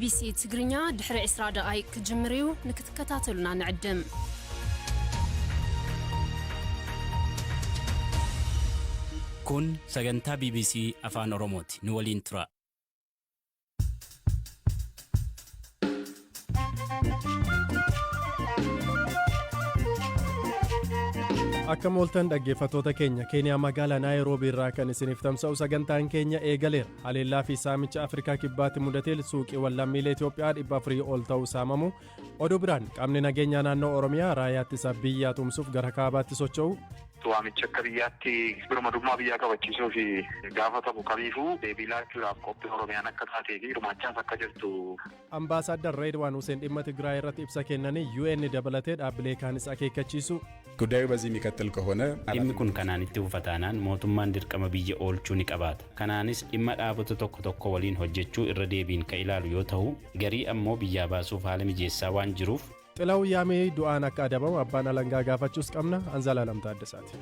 ቢቢሲ ትግርኛ ድሕሪ 20 ደቓይቅ ክጅምር እዩ፣ ንክትከታተሉና ንዕድም። Kun sagantaa BBC Afaan Oromooti. Nu waliin turaa. Akkam ooltan dhaggeeffattoota keenya. Keeniyaa magaalaa Naayiroobii irraa kan isiniif tamsa'u sagantaan keenya eegaleera. Haleellaa fi saamicha Afrikaa Kibbaatti mudatee suuqiiwwan lammiilee Itoophiyaa 400 ol ta'uu saamamu. Oduu biraan qaamni nageenyaa naannoo Oromiyaa raayyaa ittisa biyyaa tumsuuf gara kaabaatti socho'u. Waamicha akka biyyaatti birmadummaa biyyaa kabachiisuu fi gaafatamu kamiifuu deebii laachuudhaaf qophii Oromiyaan akka taatee fi hirmaachaas akka jirtu. Ambaasaaddar Reedwaan Huseen dhimma Tigraay irratti ibsa kennanii UN dabalatee dhaabbilee kaanis akeekkachiisu. ጉዳዩ በዚህ የሚቀጥል ከሆነ Dhimmi kun kanaan itti fufa taanaan mootummaan dirqama biyya oolchuu ni qabaata. Kanaanis dhimma dhaabota tokko tokko waliin hojjechuu irra deebiin kan ilaalu yoo ta'u, garii ammoo biyyaa baasuuf haala mijeessaa waan jiruuf. Xilahuun Yaamee du'aan akka adabamu abbaan alangaa gaafachuus qabna. Anzalaalam Taaddasaati.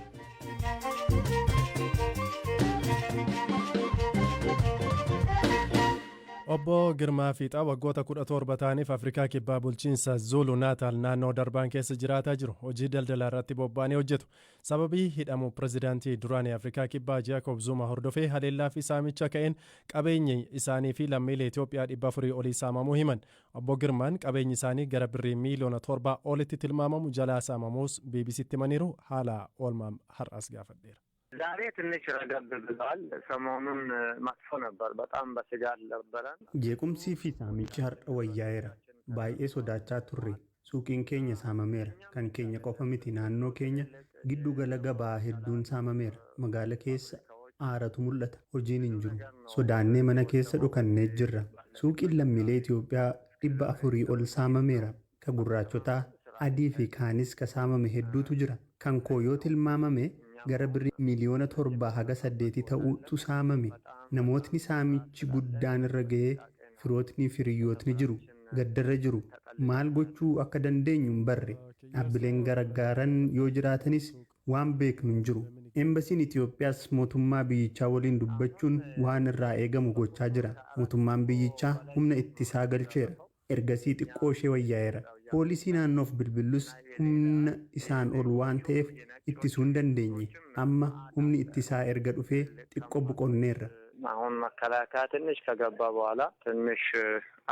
Obbo Girmaa Fiixaa waggoota 17 ta'aniif Afrikaa Kibbaa bulchiinsa Zulu Naataal naannoo Darbaan keessa jiraataa jiru. Hojii daldalaa irratti bobba'anii hojjetu. Sababii hidhamuu pirezidaantii duraanii Afrikaa Kibbaa Jaakob Zuma hordofee haleellaa fi saamicha ka'een qabeenyi isaanii fi lammiilee Itoophiyaa 400 olii saamamuu himan. Obbo Girmaan qabeenyi isaanii gara birrii miiliyoona 7 olitti tilmaamamu jalaa saamamuus BBCtti himaniiru. Haala oolmaa har'aas gaafadheera. ዛሬ ትንሽ ረገብ ብሏል። ሰሞኑን መጥፎ ነበር። በጣም በስጋት ነበረን። Jeequmsii fi saamichi har'a wayyaa'eera. Baay'ee sodaachaa turre. Suuqiin keenya saamameera. Kan keenya qofa miti, naannoo keenya giddu gala gabaa hedduun saamameera. Magaala keessa aaratu mul'ata. Hojiin hin jiru. Sodaannee mana keessa dhokannee jirra. Suuqiin lammiilee Itoophiyaa 400 ol saamameera. Ka gurraachotaa, adii fi kaanis ka saamame hedduutu jira. Kan koo yoo tilmaamame gara birrii miiliyoona 7 haga 8 ta'utu saamame. Namootni saamichi guddaan irra ga'ee firootni fi hiriyyootni jiru. Gaddarra jiru. Maal gochuu akka dandeenyu hin barre. Dhaabbileen gargaaran yoo jiraatanis waan beeknu hin jiru. Embasiin Itoophiyaas mootummaa biyyichaa waliin dubbachuun waan irraa eegamu gochaa jira. Mootummaan biyyichaa humna ittisaa galcheera. Ergasii xiqqoo ishee wayyaa'eera. Poolisii naannoof bilbillus humna isaan ol waan ta'eef ittisuu hin dandeenye. Amma humni ittisaa erga dhufee xiqqoo boqonneerra. አሁን መከላከያ ትንሽ ከገባ በኋላ ትንሽ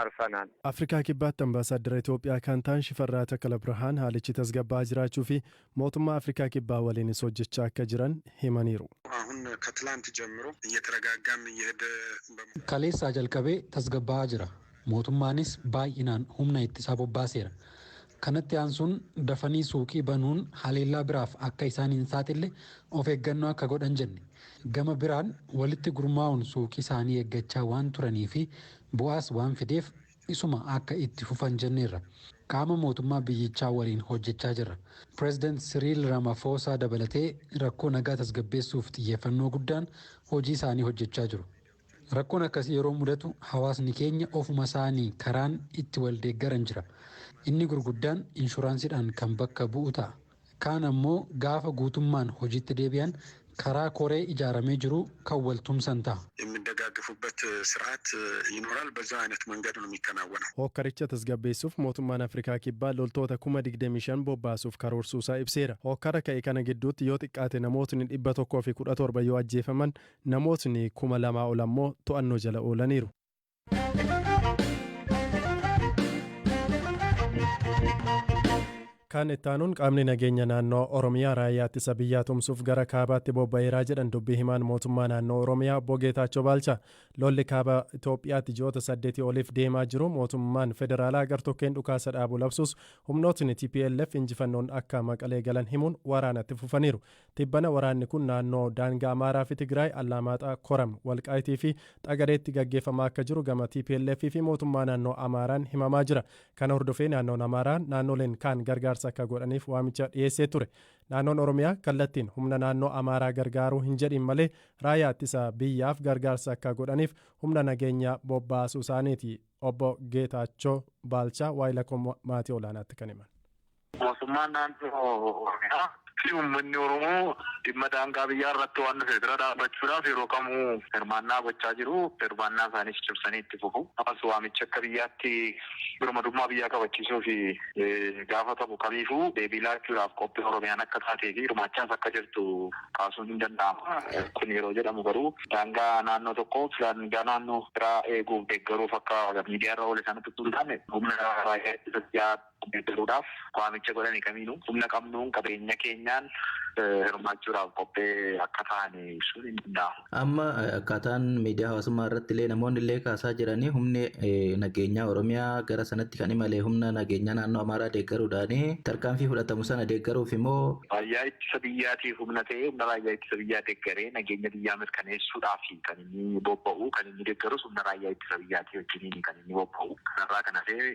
አርፈናል። Afrikaa Kibbaatti Ambaasaaddara Itoophiyaa kan ta'an Shifarraa Takala Birhaan haalichi tasgabbaa'aa jiraachuu fi mootummaa Afrikaa Kibbaa waliinis hojjechaa akka jiran himaniiru. አሁን ከትላንት ጀምሮ እየተረጋጋም እየሄደ Kaleessaa jalqabee tasgabbaa'aa jira. Mootummaanis baay'inaan humna ittisaa bobbaaseera. Kanatti aansuun dafanii suuqii banuun haleellaa biraaf akka isaan hin saaxille of eeggannoo akka godhan jenne. Gama biraan walitti gurmaa'uun suuqii isaanii eeggachaa waan turanii fi bu'aas waan fideef isuma akka itti fufan jenneerra. Qaama mootummaa biyyichaa waliin hojjechaa jirra. Pireezidant Siriil Ramaphosa dabalatee rakkoo nagaa tasgabbeessuuf xiyyeeffannoo guddaan hojii isaanii hojjechaa jiru. Rakkoon akkasii yeroo mudatu hawaasni keenya ofuma isaanii karaan itti wal deeggaran jira. Inni gurguddaan inshuraansiidhaan kan bakka bu'u ta'a. Kaan ammoo gaafa guutummaan hojiitti deebi'an karaa koree ijaaramee jiru kan wal tumsan ta'a. የሚደጋገፉበት ስርዓት ይኖራል። በዛ አይነት መንገድ ነው የሚከናወነው። Hokkaricha tasgabbeessuuf mootummaan Afrikaa Kibbaa loltoota 25,000 bobbaasuuf karoorsuu isaa ibseera. Hokkara ka'e kana gidduutti yoo xiqqaate namootni 117 yoo ajjeefaman, namootni 2,000 ol ammoo to'annoo jala oolaniiru. Kan itti aanuun qaamni nageenya naannoo Oromiyaa raayyaa ittisa biyyaa tumsuuf gara kaabaatti bobba'eeraa jedhan dubbii himaan mootummaa naannoo Oromiyaa obbo Geetaachoo Baalchaa. Lolli kaaba Itoophiyaatti ji'oota 8 oliif deemaa jiru mootummaan federaalaa gartokkeen dhukaasa dhaabuu labsus, humnootni TPLF injifannoon akka Maqalee galan himuun waraanatti fufaniiru. Tibbana waraanni kun naannoo daangaa Amaaraa fi Tigraay, Allaamaaxaa, Koram, Walqaayitii fi Xagadeetti gaggeeffamaa akka jiru gama TPLF fi mootummaa naannoo Amaaraan himamaa jira. Kana hordofee naannoon Amaaraa naannoleen kaan gargaarsa akka godhaniif waamicha dhiyeessee ture. Naannoon Oromiyaa kallattiin humna naannoo Amaaraa gargaaruu hin jedhin malee raayyaa ittisa biyyaaf gargaarsa akka godhaniif humna nageenya bobbaasuu isaaniiti obbo Geetaachoo Baalchaa waayila maatii olaanaatti kan himan. Mootummaan naannoo Oromiyaa Uummanni Oromoo dhimma daangaa biyyaa irratti waan dhufe bira dhaabbachuudhaaf yeroo kamuu hirmaannaa gochaa jiru. Hirmaannaa isaaniis cimsanii itti fufu. Ammas waamicha akka biyyaatti birmadummaa biyyaa kabachiisuu fi gaafatamu kamiifuu deebii laachuudhaaf qophii Oromiyaan akka taatee fi hirmaachaas akka jirtu kaasuun hin danda'ama. Kun yeroo jedhamu garuu daangaa naannoo tokkoo daangaa naannoo biraa eeguuf deeggaruuf akka miidiyaa irra oole sanatti utuu hin taane, humna raayyaa ittisa biyyaa deeggaruudhaaf waamicha godhame kamiinuu humna qabnuun, qabeenya keenyaan hirmaachuudhaaf qophee akka ta'an ibsuun hin danda'amu. Amma akkaataan miidiyaa hawaasummaa irratti illee namoonni illee kaasaa jiranii, humni nageenyaa Oromiyaa gara sanatti kan imale humna nageenyaa naannoo Amaaraa deeggaruudhaani, tarkaanfii fudhatamu sana deeggaruuf immoo. Raayyaa ittisa biyyaatiif humna ta'ee, humna raayyaa ittisa biyyaa deeggaree nageenya biyyaa mirkaneessuudhaaf kan inni bobba'u, kan inni deeggarus humna raayyaa ittisa biyyaatii wajjiniin kan inni bobba'u. Kanarraa kan hafee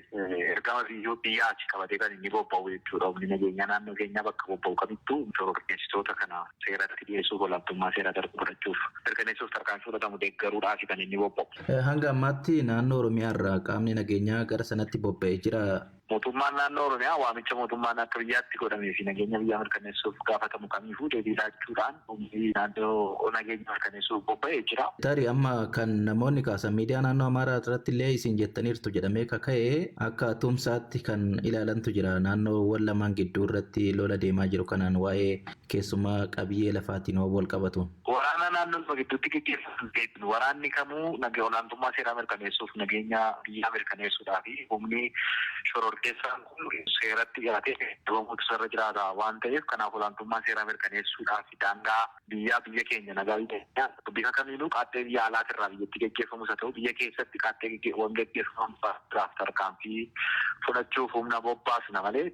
ergama biyyaati qabatee kan inni bobba'u jechuudha. Humni nageenyaa naannoo keenyaa bakka bobba'u kamittuu shororkeessitoota kana seeratti dhiyeessuuf, olaantummaa seeraa darbu godhachuuf, mirkaneessuuf tarkaanfii fudhatamu deeggaruudhaaf kan inni bobba'u. Hanga ammaatti naannoo Oromiyaa irraa qaamni nageenyaa gara sanatti bobba'ee jira? Mootummaan naannoo Oromiyaa waamicha mootummaan akka biyyaatti godhamee fi nageenya biyyaa mirkaneessuuf gaafatamu kamiifuu deebii laachuudhaan humni naannoo nageenya mirkaneessuuf bobba'ee jira. Tarii amma kan namoonni kaasan, miidiyaa naannoo Amaaraa irratti illee isin jettaniirtu jedhamee kaka'e, akka tumsaatti kan ilaalantu jira, naannoowwan lamaan gidduu irratti lola deemaa jiru kanaan waa'ee keessumaa qabiyyee lafaatiin wal qabatu. Waraana naannoo gidduutti gaggeeffamu, waraanni kamuu olaantummaa seeraa mirkaneessuuf, nageenya biyyaa mirkaneessuudhaa fi humni shororkeessaan kun seeratti dhiyaatee dhabamuutu irra jiraata waan ta'eef, kanaaf olaantummaa seeraa mirkaneessuudhaaf daangaa biyyaa, biyya keenya, nagaa biyya bifa kamiinuu qaaxxee biyya alaatirraa biyyatti gaggeeffamus haa ta'u, biyya keessatti qaaxxee waan gaggeeffamuudhaaf tarkaanfii fudhachuuf humna bobbaasna malee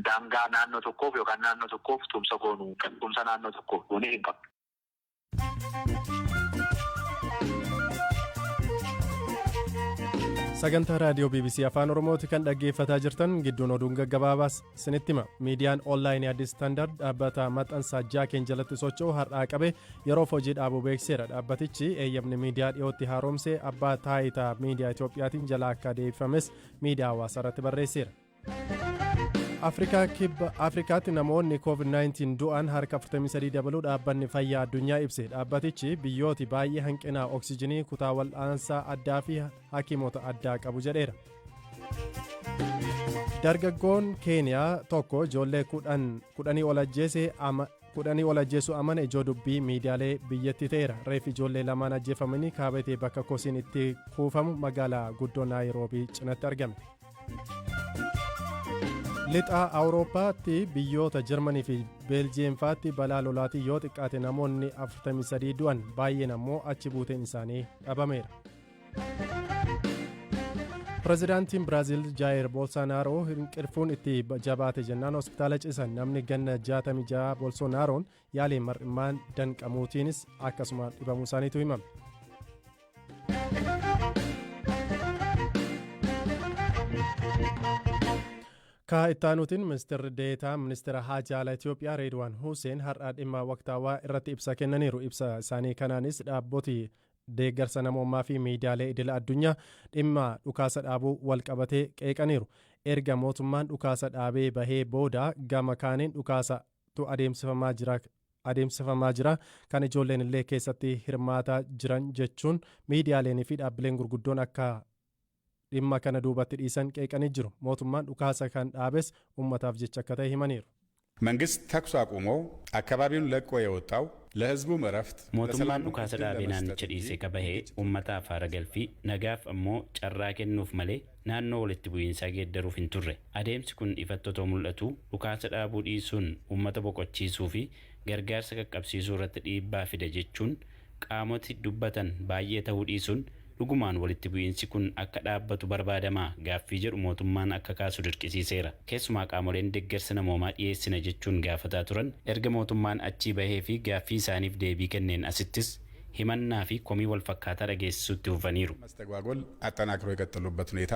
daangaa naannoo tokkoof yookaan naannoo tokkoof tumsa goonu, tumsa naannoo tokkoof goonee hin qabnu. Sagantaa raadiyoo BBC Afaan Oromooti kan dhaggeeffataa jirtan. Gidduun oduun gaggabaabaas isinitti hima. Miidiyaan onlaayinii Addis Standard dhaabbata maxxansaa Jaakeen jalatti socho'u har'aa qabe yeroof hojii dhaabuu beeksiseera. Dhaabbatichi eeyyamni miidiyaa dhiyootti haaromsee abbaa taayitaa miidiyaa Itoophiyaatiin jala akka deebifames miidiyaa hawaasaa irratti barreesseera. Afrikaa Kibba Afrikaatti namoonni COVID-19 du'an harka 43 dabaluu Dhaabbanni Fayyaa Addunyaa ibse. Dhaabbatichi biyyooti baay'ee hanqina oksijinii, kutaa wal'aansaa addaa fi hakiimota addaa qabu jedheera. Dargaggoon Keeniyaa tokko ijoollee 10 ol ajjeesuu amane ijoo dubbii miidiyaalee biyyattii ta'eera. Reeffi ijoollee lamaan ajjeefamanii kaabatee bakka kosiin itti kuufamu magaalaa guddoo Naayiroobii cinatti argame. Lixa Awurooppaatti biyyoota Jarmanii fi Beeljiyeem faatti balaa lolaatiin yoo xiqqaate namoonni 43 du'an, baay'een ammoo achi buuteen isaanii dhabameera. Pireezidaantiin Biraaziil Jaayir Bolsonaaroo hinqirfuun itti jabaate jennaan hospitaala ciisan. Namni ganna 66 Bolsonaaroon yaaliin mar'immaan danqamuutiinis akkasuma dhibamuu isaaniitu himame. Ka ittaanuutiin ministeerri deetaa ministeera haajaa alaa Itoophiyaa Reedwaan Huseen har'a dhimma waqtaawaa irratti ibsa kennaniiru. Ibsa isaanii kanaanis dhaabboti deeggarsa namoomaa fi miidiyaalee idila addunyaa dhimma dhukaasa dhaabuu wal qabatee qeeqaniiru. Erga mootummaan dhukaasa dhaabee bahee booda gama kaaniin dhukaasatu adeemsifamaa jira, kan ijoolleen illee keessatti hirmaataa jiran jechuun miidiyaaleenii fi dhaabbileen gurguddoon akka dhimma kana duubatti dhiisan qeeqanii jiru. Mootummaan dhukaasa kan dhaabes ummataaf jecha akka ta'e himaniiru. መንግስት ተኩስ አቁሞ አካባቢውን ለቆ የወጣው ለህዝቡም እረፍት Mootummaan dhukaasa dhaabee naannicha dhiisee ka bahee uummataaf haara galfii, nagaaf ammoo carraa kennuuf malee naannoo walitti bu'iinsaa geeddaruuf hin turre. Adeemsi kun ifatti otoo mul'atu dhukaasa dhaabuu dhiisuun uummata boqochiisuu fi gargaarsa qaqqabsiisuu irratti dhiibbaa fida jechuun qaamoti dubbatan baay'ee ta'uu dhiisuun, dhugumaan walitti bu'iinsi kun akka dhaabbatu barbaadamaa gaaffii jedhu mootummaan akka kaasu dirqisiiseera. Keessumaa qaamoleen deeggarsa namoomaa dhiyeessina jechuun gaafataa turan erga mootummaan achii bahee fi gaaffii isaaniif deebii kenneen asittis himannaa fi komii wal fakkaataa dhageessisuutti fufaniiru. መስተጓጎል አጠናክሮ የቀጠሉበት ሁኔታ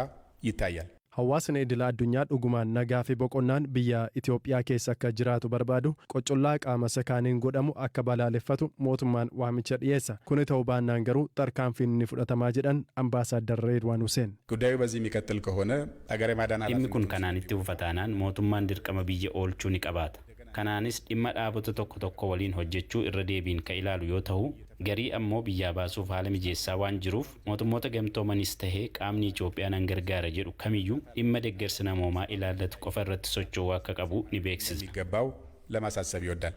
ይታያል። Hawaasni idila addunyaa dhugumaan nagaa fi boqonnaan biyya Itoophiyaa keessa akka jiraatu barbaadu qocollaa qaama sakaaniin godhamu akka balaaleffatu mootummaan waamicha dhiyeessa. Kuni ta'uu baannaan garuu tarkaanfiin ni fudhatamaa jedhan Ambaasaaddar Reedwaan Huseen. ጉዳዩ በዚህ የሚቀጥል ከሆነ አገር የማዳን Dhimmi kun kanaan itti fufa taanaan mootummaan dirqama biyya oolchuu ni qabaata. Kanaanis dhimma dhaabota tokko tokko waliin hojjechuu irra deebiin kan ilaalu yoo ta'u, garii ammoo biyyaa baasuuf haala mijeessaa waan jiruuf, mootummoota gamtoomanis tahee qaamni Itoophiyaa nan gargaara jedhu kamiyyuu dhimma deeggarsa namoomaa ilaallatu qofa irratti socho'uu akka qabu ni beeksisa. የሚገባው ለማሳሰብ ይወዳል።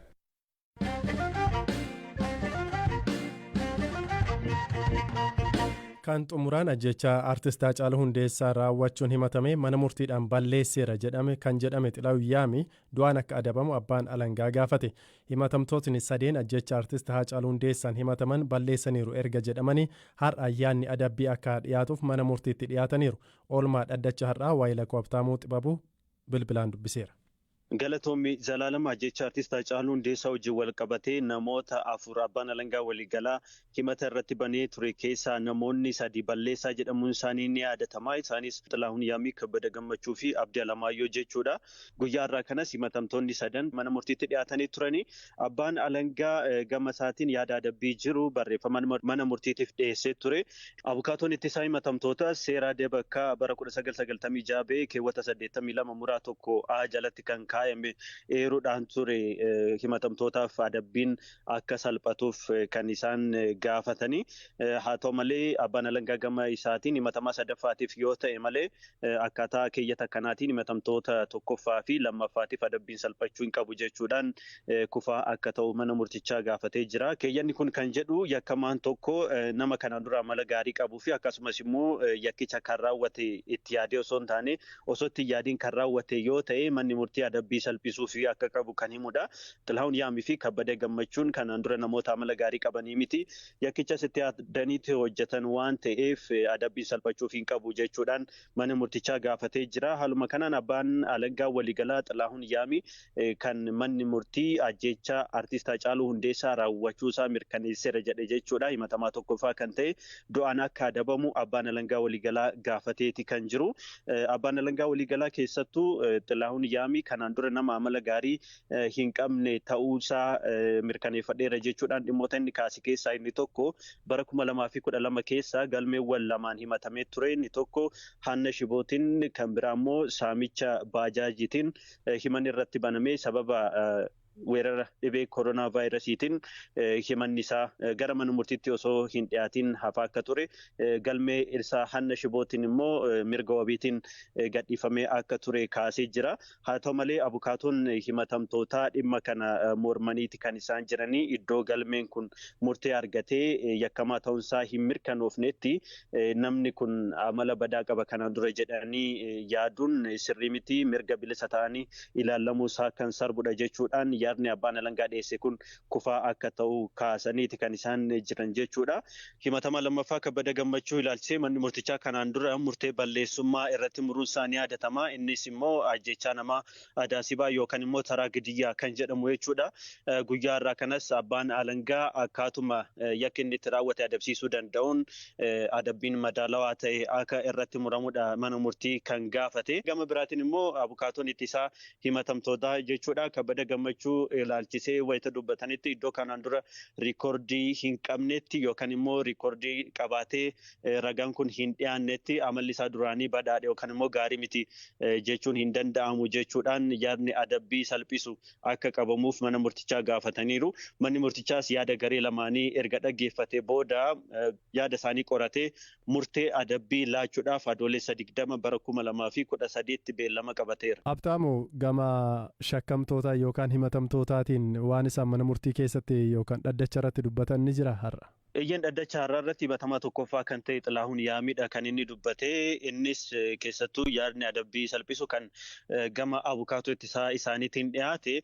Kan xumuraan ajjecha Aartist Haacaaluu Hundeessaa raawwachuun himatame mana murtiidhaan balleesseera jedhame kan jedhame Xilahuun Yaamii du'aan akka adabamu abbaan alangaa gaafate. Himatamtootni sadeen ajjecha Aartist Haacaaluu Hundeessaan himataman balleessaniiru erga jedhamanii har'a ayyaanni adabbii akka dhiyaatuuf mana murtiitti dhiyaataniiru. Oolmaa dhaddacha har'aa waayila Habtaamuu Xibabuu bilbilaan dubbiseera. Galatoomi Zalaalama, ajjecha Artist Haacaaluu Hundeessaa wajjin wal qabatee namoota afur abbaan alangaa waliigalaa himata irratti banee ture keessaa namoonni sadi balleessaa jedhamuun isaanii ni yaadatama. Isaanis Xilahuun Yaamii, Kabbada Gammachuu fi Abdii Alamaayyoo jechuudha. Guyyaa har'aa kanas himatamtoonni sadan mana murtiitti dhiyaatanii turani. Abbaan alangaa gama isaatiin yaada adabbii jiru barreeffama mana murtiitiif dhiyeessee ture. Abukaatoon ittisaa himatamtoota seera debakkaa bara 1996 ba'e keewwata 82 muraa 1 A jalatti kan kaa'ame eeruudhaan ture himatamtootaaf adabbiin akka salphatuuf kan isaan gaafatanii. Haa ta'u malee, abbaan alangaa gama isaatiin himatamaa sadaffaatiif yoo ta'e malee akkaataa keeyyata kanaatiin himatamtoota tokkoffaa fi lammaffaatiif adabbiin salphachuu hin qabu jechuudhaan kufaa akka ta'u mana murtichaa gaafatee jira. Keeyyanni kun kan jedhu yakkamaan tokko nama kanaan dura amala gaarii qabuu fi akkasumas immoo yakkicha kan raawwate itti yaadee osoo hin taane, osoo itti yaadiin kan raawwate yoo ta'e, manni murtii adabbii salphisuu fi akka qabu kan himudha. Xilahuun Yaamii fi Kabbadee Gammachuun kanaan dura namoota amala gaarii qabanii miti. Yakkichas itti yaadaniitti hojjetan waan ta'eef adabbiin salphachuuf hin qabu jechuudhaan mana murtichaa gaafatee jira. Haaluma kanaan abbaan alangaa waliigalaa Xilahuun Yaamii kan manni murtii ajjeechaa Artist Haacaaluu Hundeessaa raawwachuusaa mirkaneesseera jedhe jechuudha. Himatamaa tokkoffaa kan ta'e du'aan akka adabamu abbaan alangaa waliigalaa gaafateeti kan jiru. Abbaan alangaa waliigalaa keessattuu Xilahuun Yaamii kanaan dura nama amala gaarii hin qabne ta'uusaa mirkaneeffadheera jechuudhaan dhimmoota inni kaase keessaa inni tokko bara 2012 keessa galmeewwan lamaan himatamee ture. Inni tokko hanna shibootiin, kan biraa immoo saamicha baajaajiitiin himanni irratti banamee sababa weerara dhibee koronaa vaayirasiitiin himanni isaa gara mana murtiitti osoo hin dhiyaatiin hafaa akka ture, galmee isaa hanna shibootiin immoo mirga wabiitiin gadhiifamee akka ture kaasee jira. Haa ta'u malee, abukaatoon himatamtootaa dhimma kana mormaniiti kan isaan jiranii. Iddoo galmeen kun murtee argatee yakkamaa ta'uunsaa hin mirkanoofnetti namni kun amala badaa qaba kanaan dura jedhanii yaaduun sirrii miti, mirga bilisa ta'anii ilaalamuu isaa kan sarbudha jechuudhaan yaadni abbaan alangaa dhiyeesse kun kufaa akka ta'u kaasaniiti kan isaan jiran jechuudha. Himatama lammaffaa Kabbada Gammachuu ilaalchisee manni murtichaa kanaan dura murtee balleessummaa irratti muruun isaa ni yaadatama. Innis immoo ajjechaa namaa adaasibaa yookaan immoo taraa gidiyyaa kan jedhamu jechuudha. Guyyaa har'aa kanas abbaan alangaa akkaatuma yakki inni itti raawwate adabsiisuu danda'uun adabbiin madaalawaa ta'e akka irratti muramudha mana murtii kan gaafate. Gama biraatiin immoo abukaatoon ittisaa himatamtoota jechuudha. Kabbada Gammachuu ilaalchisee wayita dubbatanitti iddoo kanaan dura riikoordii hin qabnetti yookaan immoo riikoordii qabaatee ragaan kun hin dhiyaannetti amalli isaa duraanii badhaadhe yookaan immoo gaarii miti jechuun hin danda'amu jechuudhaan yaadni adabbii salphisu akka qabamuuf mana murtichaa gaafataniiru. Manni murtichaas yaada garee lamaanii erga dhaggeeffatee booda yaada isaanii qoratee murtee adabbii laachuudhaaf Adoolessa 20 bara 2013tti beellama qabateera. Habtaamu, gama shakkamtoota yookaan himatamtootaatiin waan isaan mana murtii keessatti yookaan dhaddacha irratti dubbatan ni jira har'a? Eeyyeen, dhaddacha har'aa irratti himatamaa tokkoffaa kan ta'e Xilahuun Yaamidha kan inni dubbate. Innis keessattuu yaadni adabbii salphisu kan gama abukaatoo ittisaa isaaniitiin dhiyaate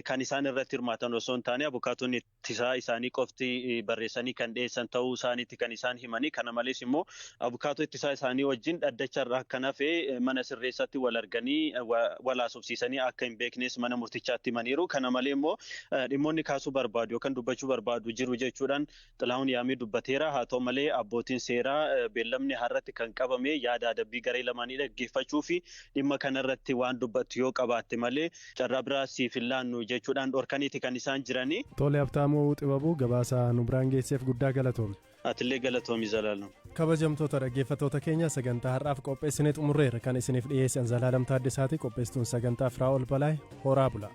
kan isaan irratti hirmaatan osoo hin taane abukaatoon ittisaa isaanii qofti barreessanii kan dhiyeessan ta'uu isaaniitti kan isaan himanii. Kana malees immoo abukaatoo ittisaa isaanii wajjin dhaddacha irraa kan hafe mana sirreessatti wal arganii wal haasofsiisanii akka hin beeknes mana murtichaatti himaniiru. Kana malee immoo dhimmoonni kaasuu barbaadu yookaan dubbachuu barbaadu jiru jechuudhaan Xilahuun Yaamii dubbateera. Haa ta'u malee, abbootiin seeraa beellamni har'atti kan qabame yaada adabbii garee lamaanii dhaggeeffachuu fi dhimma kanarratti waan dubbattu yoo qabaatte malee carraa biraa siif hin laannu jechuudhaan dhorkaniiti kan isaan jiranii. Tole, Habtaamuu Xibabuu, gabaasa nu biraan geesseef guddaa galatoomi. Atillee galatoomi, Zalaalam. Kabajamtoota dhaggeeffattoota keenya, sagantaa har'aaf qopheessinee xumurreerra. Kan isiniif dhiyeessan Zalaalam Taaddasaati. Qopheessituun sagantaa Firaa'ol Balaay. Horaa bula.